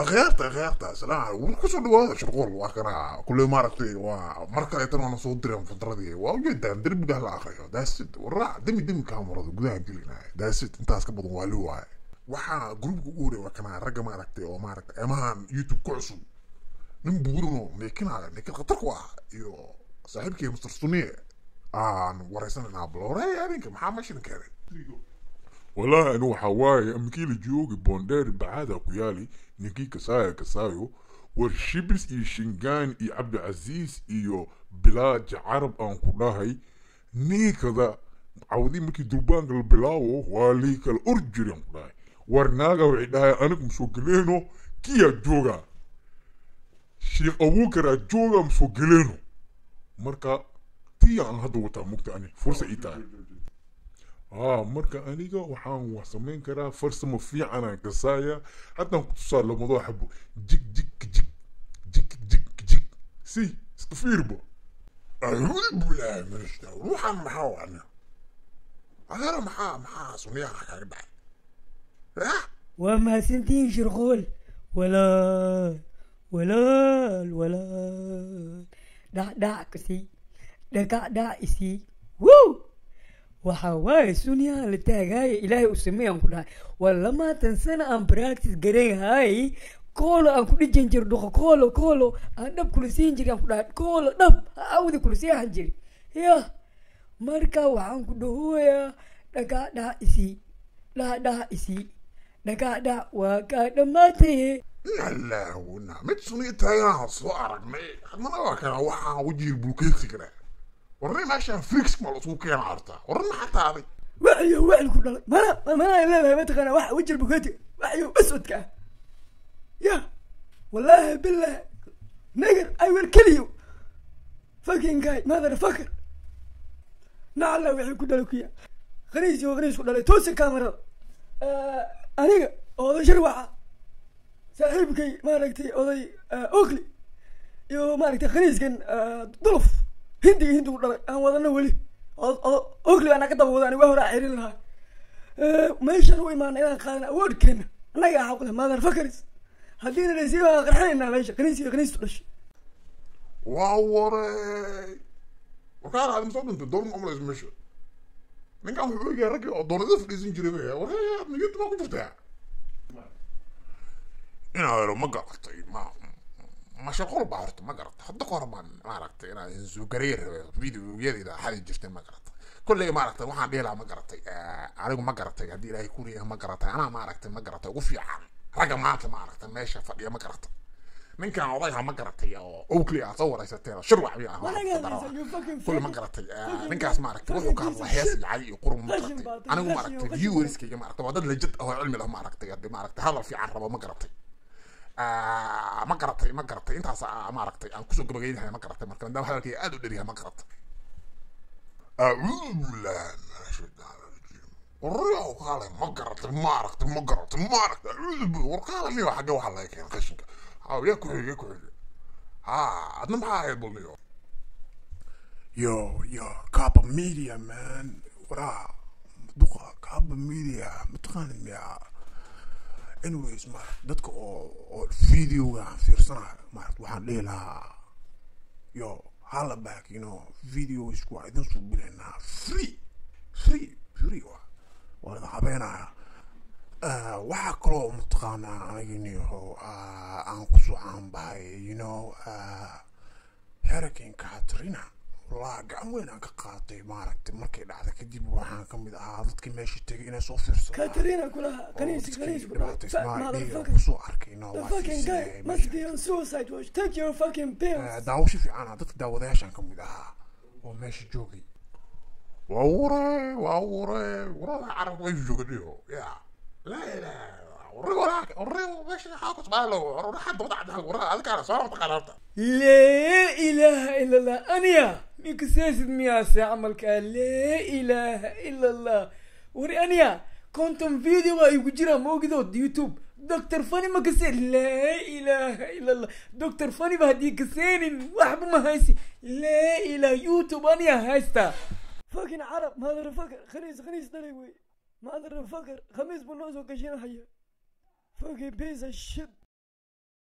Akhyaarta, assalaamu calaykum. Kusoo dhawaada Shirqool. Waa kana kulley, maaragtay, waa mar kaleetana waana soo direen fadradii. Waa ujeedaan derbiga la akriyo. Daasid waraac demi demi kaamarada gudaha gelinaya. Daasid intaas ka badan waa li waaye. Waxaa groupka ugu horeeya waa kana ragga, maaragtay, oo maaragtay emahan YouTube ku cusub, nin buurino neekinaya, neekin khatar ku ah, iyo saaxiibkay Mr Suniye aan wareysananaa. Bal horey adinka maxaa meeshan keenay? Wallahi anu waxaa waaye amikii la joogi Boondheer bacaada ku yaali, ninkii kasaaya kasaayo war Shibis iyo Shingaan iyo Cabdicasiis iyo Bilaaja Carab aan ku dhahay niikada cawdii markii durbaanka la bilaawo waa lii kala or jiri aan ku dhahay. War naaga waxay dhahay anigu masoo geleeno, kiyaa jooga Sheekh Abuukaraa jooga masoo geleeno. Marka tii aan hadda wataa mugta ani fursa ii tahay. Marka aniga waxaan wax samayn karaa farsamo fiican aan kasaaya haddaan ku tusaa lamadoo xabo jig jig jig jig jig jig si iska fiirbo. Acuudu billahi min ashaitaan. Ruuxan maxaa wacna adeera? Maxaa sunniyaha kaaga dhacay? Waa mahadsantihiin Shirqool. Walaal walaal walaal, dhacdhac kasii dhakacdhac isii. Wow, waxaa waaye sunyaha la taagaaya Ilaahay u sameeyaan ku dhahay. Waa 20 sano aan practice gareehaay. Koolo aan ku dhijan jir dhuqo, koolo koolo aan dhab kula siin jiri aan ku dhahay, koolo dhab awdi kula seexan jiri ya. Marka waxaan ku dhahoyaa dhakacdhac isii, dhacdhac isii, dhakacdhac waa kaa dhammaataye. Ilaahuna mid suniya taaganaa soo aragnay, haddana waa kana waxaan wejiga bulkeeti karaa. Warni meeshaan frix ma lasuu keena harta? Warni maxaa taaday? Waxyo waxil ku dhalay mana mana leedahay, mataqaanaa wax wejil bukeeti waxyo aswadka ah ya. Wallahi billah nigger, I will kill you, fucking guy, motherfucker. Nacala wixii ku dhalay kuya khaniis iyo khaniis ku dhalay. Toosi kaamarada. Aniga oday Shirwaxa, saaxiibkay, maaragtay, oday Oakley iyo, maaragtay, khaniiskan Duluf Hindiga Hindigu dhalay aan wadano weli. Oakley anaa ka daba wada, aniga waa horaa xirin lahaa. Meeshaan u imaana inaan qaadana awoodkeena annaga xaq leh, motherfuckers. Haddiina laysiin waan qarxinaynaa meesha, khaniis iyo khaniistu dhashay. Waa waray warkaan aad masoo dhintay doon ma umalayso meesha. Ninkan wuxuu eegaya raggii oo doonada fadhiisan jiray bay. Waree youtube baa ku jirtaa inaa helo ma garatay? Ma shaqol baa horta ma garatay? Hadda ka hor baan maaragtay inaan soo gareey rabay videoyadayda xadi jirtay, ma garatay? Kolley maaragtay waxaan dhihi lahaa, ma garatay, anigu ma garatay, haddii Ilaahay kuriya, ma garatay, anaa maaragtay, ma garatay, ugu fiican ragga maanta maaragtay meesha fadhiya, ma garatay, ninkan odayha, ma garatay, oo Oakley aad soo waraysateen oo Shirwac biyo ah kulli, ma garatay, ninkaas maaragtay wuxuu ka hadlaa hees iyo cay iyo qurun, ma garatay. Anigu maaragtay viewerskayga maaragtay waa dad lajad ah oo cilmi leh, maaragtay, haddii maaragtay hadal fiican rabo, ma garatay, ma garatay, ma garatay, intaas maaragtay aan kusoo gabagaynahay, ma garatay. Marka maadaama hadalkayga aad u dheryahay, ma garatay. Acuudu billahi min ashaitaan rajiim. Warriyow kaale, ma garatay, maaragtay, ma garatay, maaragtay, acuudu bi war kaale niyo xagge waxaa laga keenay qashinka? Ha yaa ku xigay, ku xigay. Ha adna maxaa ahayd bal niyo? Yo, yo, Kapa Media, man. Waraa, duqa Kapa Media, mataqaanid miyaa? Anyways, maaragt dadka oo videoga aan fiirsanayo, maaragt waxaan dhihi lahaa, yo, hala back, videos waa idin suubinaynaa free, free, free, waa idin habeenaya. Waxaa kaloo mataqaanaa aniga niyo aan kusoo caanbahay, Hurricane Katrina. Wallahi gacan weyn aan ka qaatay, maaragtay, markay dhacday kadib waxaan ka mid ahaa dadkii meesha tegay inay soo fiirsadaan Katrina kulaha khaniis khaniis ku dhalay motherfucker kusoo arkay no. The fucking guy must be on suicide watch. Take your fucking pills. Daawasho fiican ah dadka daawadayaashaan ka mid ahaa oo meesha joogay. Waa waray, waa waray, warada carabka meesha jooga dhiyo ya laa ilaaha. Warri waraak warri meesha waxaa ku smaalo warri xadda wada warra adkaana soo taqaan horta. Laa ilaaha ila Allah, aniya minka seesid miyaase camalkaa? Laa ilaaha ila Allah, wari aniya 50 video waa igu jiraa maogidood YouTube. Dr Funny ma kase? Laa ilaaha ila Allah, Dr Funny ba haddii kaseenin waxba ma haysi. Laa ilaha, YouTube aniya haysta. Fucking Carab, motherfucker, khaniis khaniis dhalay wey, motherfucker, khamiis buu noo soo gashanahaya, fucking piece of shit.